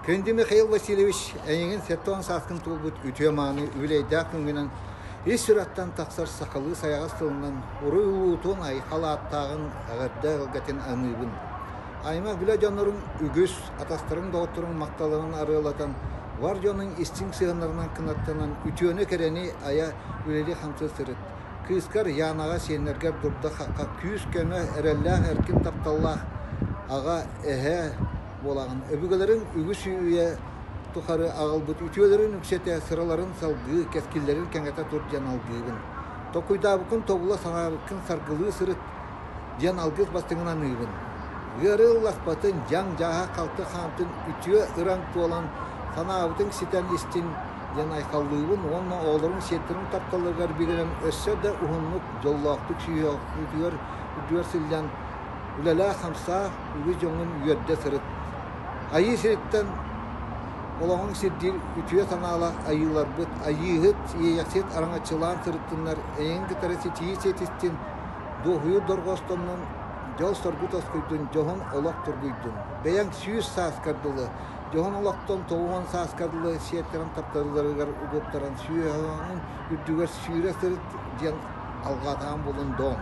Күндү Михаил Васильевич, эйигин 70 сааскын туолбут үтүө-мааны үбүлүөйдээх күҥҥүнэн ис сүрэхтэн тахсар сахалыы сайаҕас тылынан уруй улуутун айхал ааттааҕын эҕэрдэ эҕэлгэтин аныыбын. Аймах билэ дьонноруҥ үгүс, атастарыҥ доҕотторуҥ махталларын арыалатан, бар дьонуҥ истиҥ сыһыаннарынан кынаттанан үтүөнү-кэрэни айа үлэлии-хамсыы сырыт. Кыыскар Янаҕа сиэннэргэр дурда-хахха күүс-көмө, эрэллээх эркин тапталлаах аҕа, эһээ буолаҕын. Өбүгэлэриҥ үгүс үйэ тухары аҕалбыт үтүөлэрин үксэтэ, сыраларын салгыы, кэскиллэрин кэҥэтэ тур диэн алгыыбын. Толкуйдаабыккын тобула санаабыккын саргылыы сырыт диэн алгыс бастыҥын аныыбын. Ыарыы ылласпатын, дьаҥ-дьааһах халты хаамтын үтүө ыраҥ туолан, санаабытыҥ ситэн истин диэн айхаллыыбын уонна оҕолорум сиэттэриҥ тапталларыгар бигэнэн өссө да уһуннук, дьоллоохтук сүһүөхпүтүгэр үрдүгэр сылдьан үлэлээх-хамсаах үгүс дьоҥҥун үөрдэ сырыт. Айыы сириттэн олоҕуҥ сирдиир үтүө санаалаах айыыларбыт, айыыһыт, иэйэхсит араҥаччылаан сырыттыннар, эйигин кытары ситиһии сиэтистин, дуоһуйуу дорҕоостоннун, дьол-соргу тоскуйдун, дьоһун олох тургуйдун. Бэйэҥ 100 сааскар дылы, дьоһун олохтон 90 сааскар дылы сиэттэрэн тапталларыгар угуттаран сүһүөҕүҥ үрдүгэр сүүрэ сырыт диэн алҕаатаҕым буолун доом.